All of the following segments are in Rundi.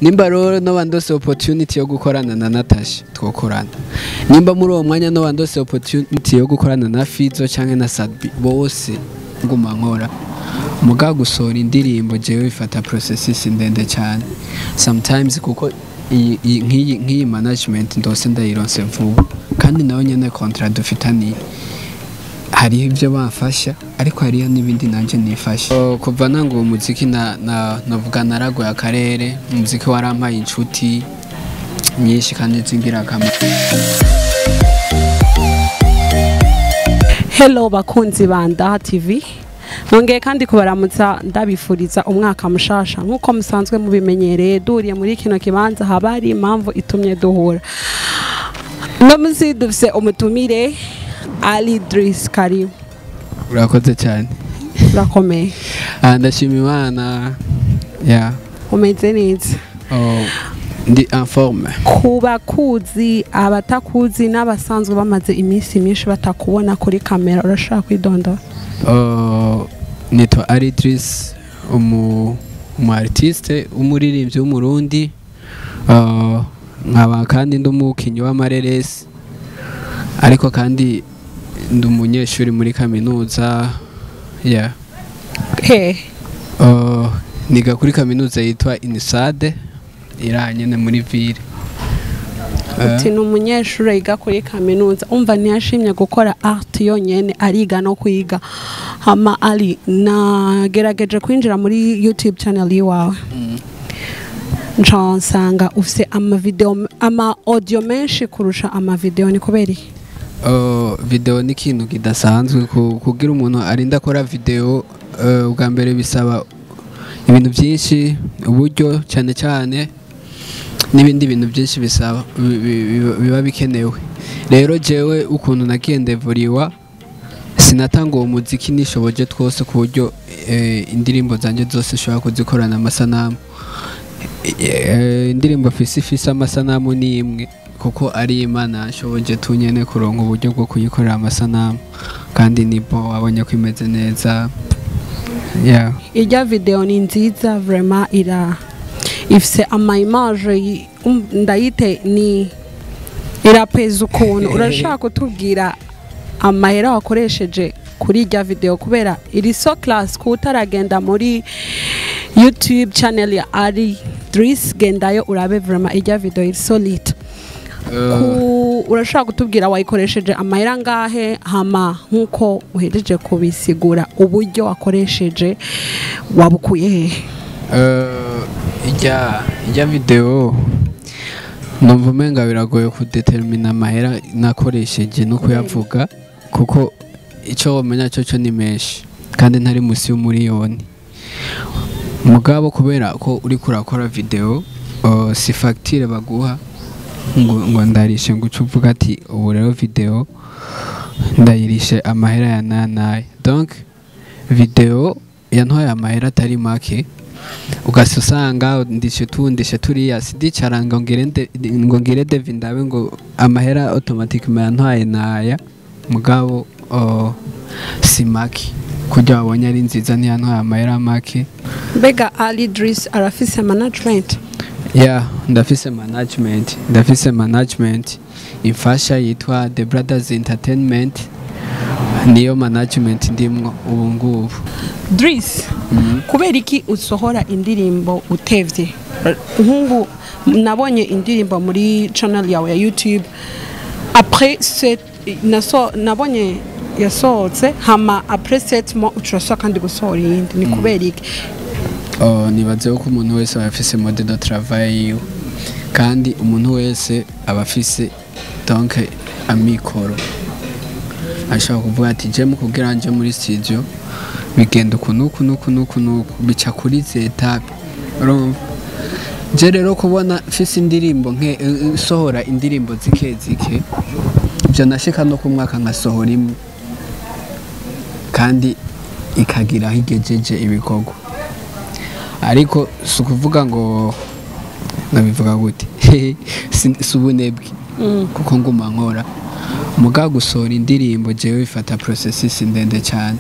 Nimba rero noba ndose opportunity yo gukorana na Natasha, twokorana. Nimba muri uwo mwanya noba ndose opportunity yo gukorana na Fizo canke na Sadbi, bose nguma nkora. Muga gusohora indirimbo jewe bifata processes ndende cyane sometimes, kuko iyi nk'iyi management ndose ndayironse vuba, kandi nayo nyene contrat dufitaniye hariho ibyo bamfasha, ariko hariho n'ibindi nanjye nifasha. Oh, kuva nanga uwo muziki na navuga naragoye akarere. Umuziki warampaye inshuti nyinshi kandi z'ingirakamaro. Hello bakunzi ba Ndaha TV, nongeye kandi kubaramutsa, ndabifuriza umwaka mushasha. Nk'uko musanzwe mubimenyereye, duriye muri kino kibanza haba hari impamvu itumye duhura. No munsi dufise umutumire Ali Driss. Karibu. Urakoze cyane. Urakomeye? Ah, ndashima Imana ya. Umeze neza? Oh, ndi en forme. Ku bakuzi, abatakuzi n'abasanzwe bamaze iminsi myinshi batakubona kuri kamera, urashobora kwidondora? Oh, nitwa Ali Idris, umu artiste, umuririmbyi w'Umurundi. Oh, nkaba kandi ndi umukinyi w'amareresi, ariko kandi ndi umunyeshuri muri kaminuza, yeah. He? Oh, niga kuri kaminuza yitwa INUSSAD, iri nyene muri ville. Uti ni umunyeshuri yiga kuri kaminuza. Umva, ntiyashimye gukora art yonyene, ariga no kwiga. Hama Ali, nagerageje kwinjira muri YouTube channel yiwawe, nca nsanga ufise amavideo, ama audio menshi kurusha amavideo. Ni kubera iki? Oh, video ni ikintu kidasanzwe. Kugira umuntu arinda akora video, ubwa mbere bisaba ibintu byinshi, uburyo cyane cyane, n'ibindi bintu byinshi bisaba biba bikenewe. Rero jewe ukuntu nagiye ndevuriwa, sinatanga uwo muziki nishoboje twose ku buryo indirimbo zanjye zose nshobora kuzikorana amasanamu. Indirimbo ifise amasanamu ni imwe, kuko ari Imana yanshoboje tunyene kuronka uburyo bwo kuyikorera amasanamu, kandi nibo wabonye ko imeze neza, yeah. Irya video ni nziza vraiment, ira ifise ama image ndayite ni irapeza ukuntu. Urashaka kutubwira amahera wakoresheje kuri irya video? Kubera iri so class. Kutaragenda muri YouTube channel ya Ali Driss, gendayo urabe, vraiment irya video iri so lit. Urashaka kutubwira wayikoresheje amahera ngahe? Hama nkuko uhejeje kubisigura, uburyo wakoresheje wabukuye hehe? Ijya video numva umenga biragoye kudetermina amahera nakoresheje no kuyavuga, kuko icyo wamenya cyo ni menshi kandi ntari munsi y'umuriyoni. Mugabo kubera ko uriko urakora video, si facture baguha ngo ndarishe, ngo uce uvuga ati ubu rero video ndayirishe amahera ya nanaye. Donc video yantwaye amahera atari make, ugasa usanga ndishe tu, ndishe turiya, sindicara ngo ngire devis ndabe ngo amahera automatiquement yantwaye naya. Mugabo si make, kurya wabonye ari nziza, ntiyantwaye amahera make. Mbega Ali Driss arafise management? Yeah, ndafise management imfasha yitwa The Brothers Entertainment, niyo management ndimwo ubu ngubu. Driss, kubera iki usohora indirimbo utevye? Nk'ubu nabonye indirimbo muri channel yawe ya YouTube après sept, naso nabonye yasohotse, hama après 7 mois ucuraswa kandi gusohora iyindi. Ni kubera iki? Oh, nibaze ko umuntu wese aba afise mode de travail yiwe, kandi umuntu wese aba afise donc amikoro. Ashobora kuvuga ati je mu kugira nje muri studio bigenda uku nuku nuku nuku nuku, bica kuri izi étapes. Urumva, je rero kubona mfise indirimbo nke, sohora indirimbo zike zike, ibyo nashika no ku mwaka nkasohora imwe kandi ikagira aho igejeje ibikorwa. Ariko si ukuvuga ngo nabivuga gute, si ubunebwe, kuko nguma nkora. Muga gusohora indirimbo jewe bifata processes ndende cyane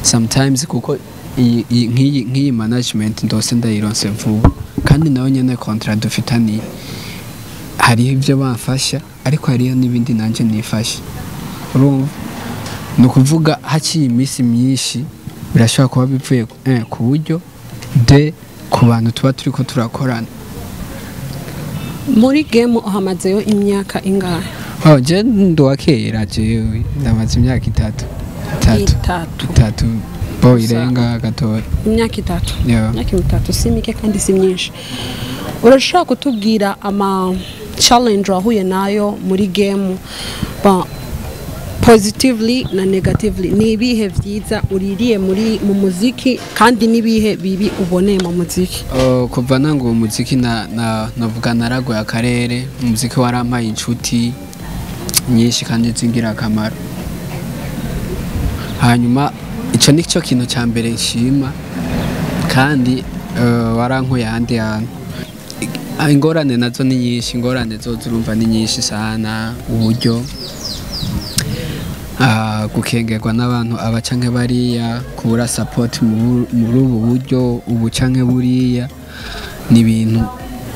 sometimes, kuko iyi nk'iyi management ndose ndayironse vuba. Kandi nawe nyene contrat dufitaniye, hariho ibyo bamfasha, ariko hariho n'ibindi nanje nifasha. Urumva, ni ukuvuga haciye iminsi myinshi birashobora kuba bivuye ku buryo de ku bantu tuba turiko turakorana. Muri game uhamazeyo imyaka ingahe? Oh, je ndi uwa kera, jewe ndamaze imyaka 3, 3. 3. 3 bo irenga gatoya. Imyaka 3? Yeah. Imyaka 3 si mike kandi si myinshi. Urashobora kutubwira ama challenge wahuye nayo muri game, bon, positively na negatively? Ni ibihe vyiza uririye muri mu muziki, kandi n'ibihe bibi uboneye mu muziki? Oh, kuva nanga uwo muziki na navuga naragoye akarere. Umuziki warampaye inshuti nyinshi kandi z'ingirakamaro. Hanyuma ico ni cyo kintu cya mbere nshima, kandi warankuye ahandi hantu. Ingorane nazo ni nyinshi, ingorane zo zurumva ni nyinshi sana: uburyo, gukengerwa n'abantu aba canke bariya, kubura support muri ubu buryo ubu canke buriya, ni ibintu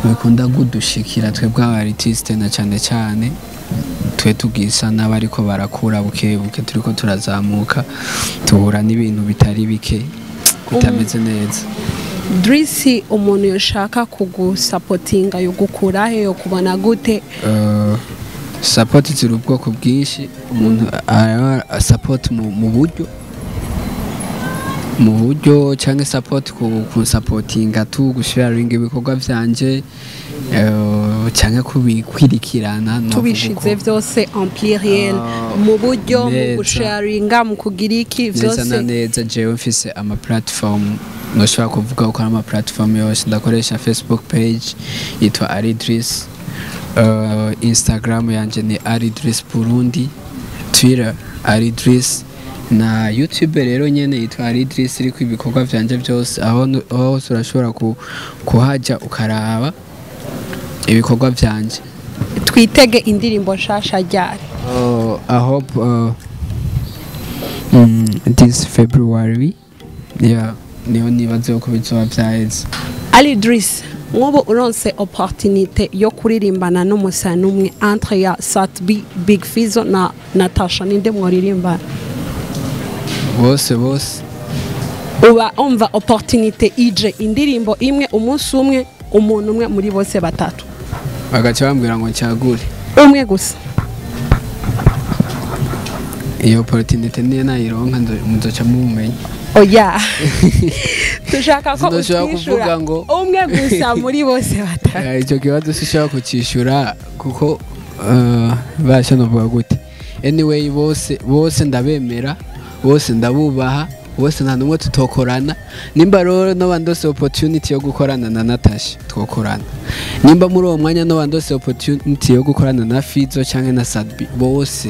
bikunda kudushikira twebwe aba artiste, na cane cane twe tugisa n'abariko barakura buke buke, turiko turazamuka, tuhura n'ibintu bitari bike bitameze neza. Drisi, umuntu yoshaka kugusapotinga yogukura he, yokubona gute? Support ziri ubwoko bwinshi. Umuntu support mu buryo cyangwa support ku kunsapotinga tu gusharinga ibikorwa vyanje, cyangwa kubikwirikirana, novuga Tubishize uko. vyose en pluriel, Ah, mu buryo, mu neza. gusharinga, mu kugira iki, Neza na vyose. neza. Jewe mfise ama platform, ntushobora kuvuga ko ari ama platform yose ndakoresha. Facebook page yitwa Aridris, Instagram yanje ni Aridris Burundi, Twitter Aridris, na YouTube rero nyene yitwa Aridris, iriko ibikorwa vyanje byose. Aho hose urashobora kuhaja ukaraba ibikorwa vyanje. Twitege indirimbo nshasha ryari? I hope this February, yeah, niho nibaze ko bizoba vyaheze. Ali Driss, nk'ubu uronse opportunité yo kuririmbana n'umusani umwe entre ya Sat-B, Big Fizzo na Natasha, ninde mworirimbana? Bose bose. Uba umva opportunité ije, indirimbo imwe, umunsi umwe, umuntu umwe muri bose batatu. Bagaca bambwira ngo ncagure. Umwe gusa. Iyo opportunité niyo nayironka muzoca mumenya. Oya, dushaka ko Sindoshobora utwishura kuvuga ngo- umwe gusa muri bose batatu. Icyo kibazo sinshobora kucishura kuko basha novuga gute. Anyway, bose bose ndabemera, bose ndabubaha, bose nta n'umwe tutokorana. Nimba rero noba ndose opportunity yo gukorana na Natasha, twokorana. Nimba muri uwo mwanya noba ndose opportunity yo gukorana na Fizo canke na Sat-B, bose.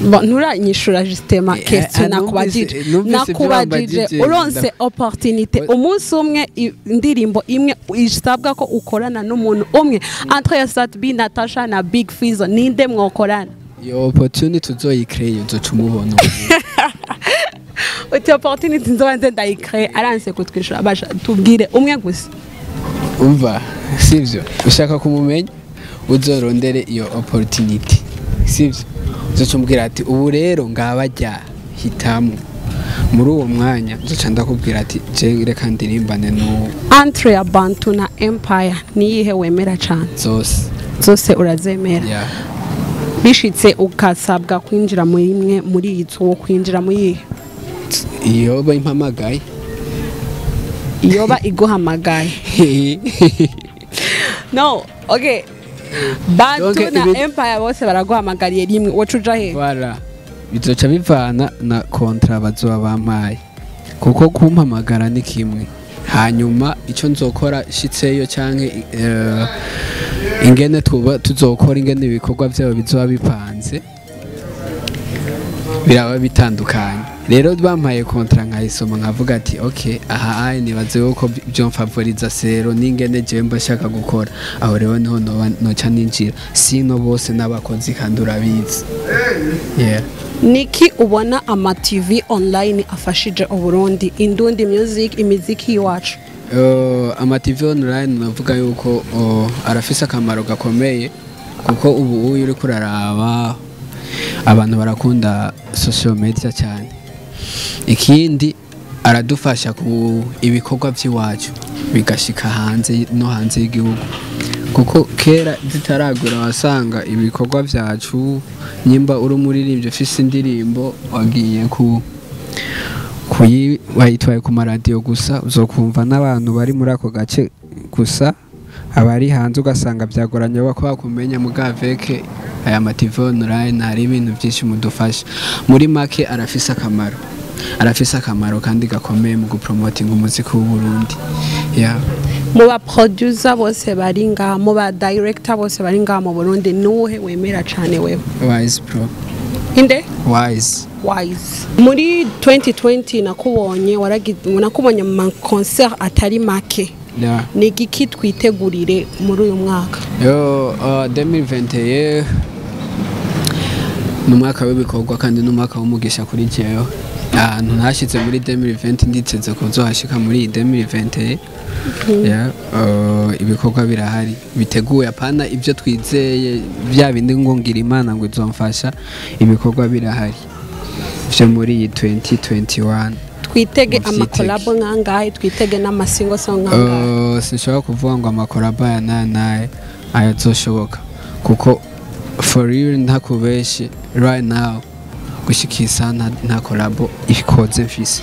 Bon, nturanyishura justement question nakubajije. Numvise ibyo Nakubajije wambajije, uronse opportunité umunsi umwe, indirimbo imwe isabwa ko ukorana n'umuntu umwe entre ya Sat-B, Natasha na Big Fizzo, ninde mwokorana? Iyo opportunity uzoyikreye, uzoca umubona. Uti opportunity nzoba nze ndayicreye. Aranse kutwishura. Basha tubwire umwe gusa. Umva, sivyo? Ushaka kumumenya, uzorondere iyo opportunity, sivyo? Uzoca umbwira ati ubu rero ngaba jya hitamo. Muri uwo mwanya nzoca ndakubwira ati je reka ndirimbane n'uwo. Entre ya Bantu na Empire, niyihe wemera cane? Zose. Zose urazemera? Yeah. Bishitse ukasabwa kwinjira muri imwe muri izo, wo kwinjira muri iyihe? Iyo bampamagaye. Yoba iguhamagaye. No, okay, Bantu Donc, na Empire bose baraguhamagariye rimwe, woca uja he? Voilà, bizoca bivana na contrat bazoba bampaye, kuko kumpamagara ni kimwe, hanyuma icyo nzokora shitseyo canke ingene tuba tuzokora, ingene ibikorwa byabo bizoba bipanze, biraba bitandukanye. Rero bampaye contrat nkayisoma, nkavuga ati ok, aha aye nibaze yuko byo mfavoriza sero n'ingene jewe mba shaka gukora, aho rero niho noca ninjira. Sino bose n'abakozi kandi urabizi, yeah. Niki ubona ama TV online afashije Uburundi, Indundi music, imiziki y'iwacu? Ama TV online navuga yuko arafise akamaro gakomeye, kuko ubu uyu uriko uraraba abantu barakunda social media cyane. Ikindi aradufasha ku ibikorwa by'iwacu bigashika hanze no hanze y'igihugu, kuko kera zitaragura wasanga ibikorwa byacu, nyimba uri umuririmbyi ufise indirimbo wagiye ku kuyi wayitwaye ku maradiyo gusa, uzokumva n'abantu bari muri ako gace gusa, abari hanze ugasanga byagoranye ko bakumenya. Mugaveke aya ma TV online hari ibintu byinshi mudufasha. Muri make arafise akamaro, arafise akamaro kandi gakomeye mu gupromotinga umuziki w'u Burundi, yeah. Mu ba producer bose bari ngaha, mu ba director bose bari ngaha mu Burundi, nuhe wemera cane wewe? Wise Pro. Inde? Wise. Wise. Muri 2020 nakubonye nakubonye mu ma concert atari make. Yeah. Ni igiki twitegurire muri uyu mwaka? Yo, 2021 ni umwaka w'ibikorwa kandi ni umwaka w'umugisha kuri jewe. Ahantu ntashitse muri 2020 nditeze kuzohashika muri iyi 2021. Yeah, ibikorwa birahari biteguye, apana ibyo twizeye bya bindi ngo ngira Imana ngo izomfasha. Ibikorwa birahari vyo muri iyi 2021. Twitege Muvyitege. Amakolabo nkangahe? Twitege n'ama single song nkangahe? Sinshobora kuvuga ngo amakolabo aya n'aya n'aya ayazoshoboka, kuko for real ntakubeshe, right now gushikisa nta kolabo ikoze mfise,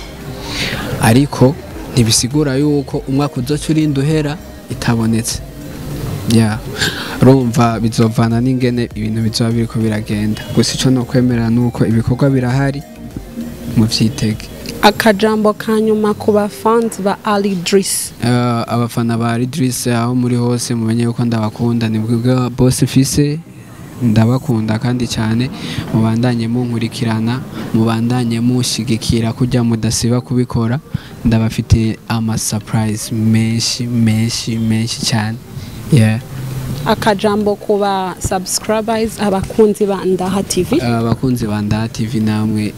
ariko ntibisigura yuko umwaka uzoca urinda uhera itabonetse. Yeah. Urumva bizovana n'ingene ibintu bizoba biriko biragenda. Gusa ico nokwemera nuko ibikorwa birahari, muvyitege. Akajambo ka nyuma ku bafans ba Ali Driss. Abafana ba Idris aho muri hose, mumenye yuko ndabakunda, ni bwo boss mfise, ndabakunda kandi cyane. Mubandanye munkurikirana, mubandanye mushigikira kujya mudasiba kubikora. Ndabafitiye ama surprise menshi menshi menshi cyane, yeah. Akajambo ku ba subscribers, abakunzi ba Ndaha TV. Abakunzi ba Ndaha TV namwe,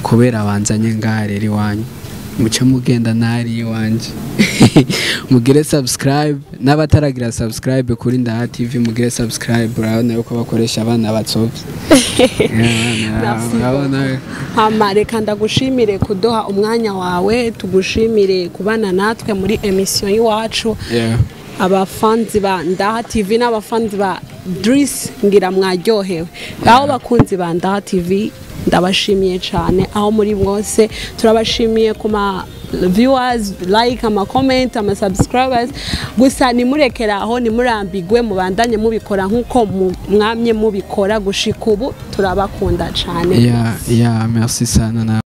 kubera banzanye ngaha rero iwanyu, muce mugenda nari iwanje mugire subscribe, n'abataragira subscribe kuri Ndaha TV mugire subscribe. Urabona yuko bakoresha abana batsovye. Merci. Urabona. Hama reka ndagushimire kuduha umwanya wawe, tugushimire kubana natwe muri emission y'iwacu. Abafanzi ba Ndaha TV n'abafanzi ba Driss ngira mwaryohewe. Aho bakunzi ba Ndaha TV, ndabashimiye cyane aho muri mwose, turabashimiye ku ma viewers, like, ama comment, ama subscribers. Gusa nimurekera aho, nimurambigwe, mubandanye mubikora nkuko mwamye mubikora gushika ubu. Turabakunda cyane. Yeah, merci sana na.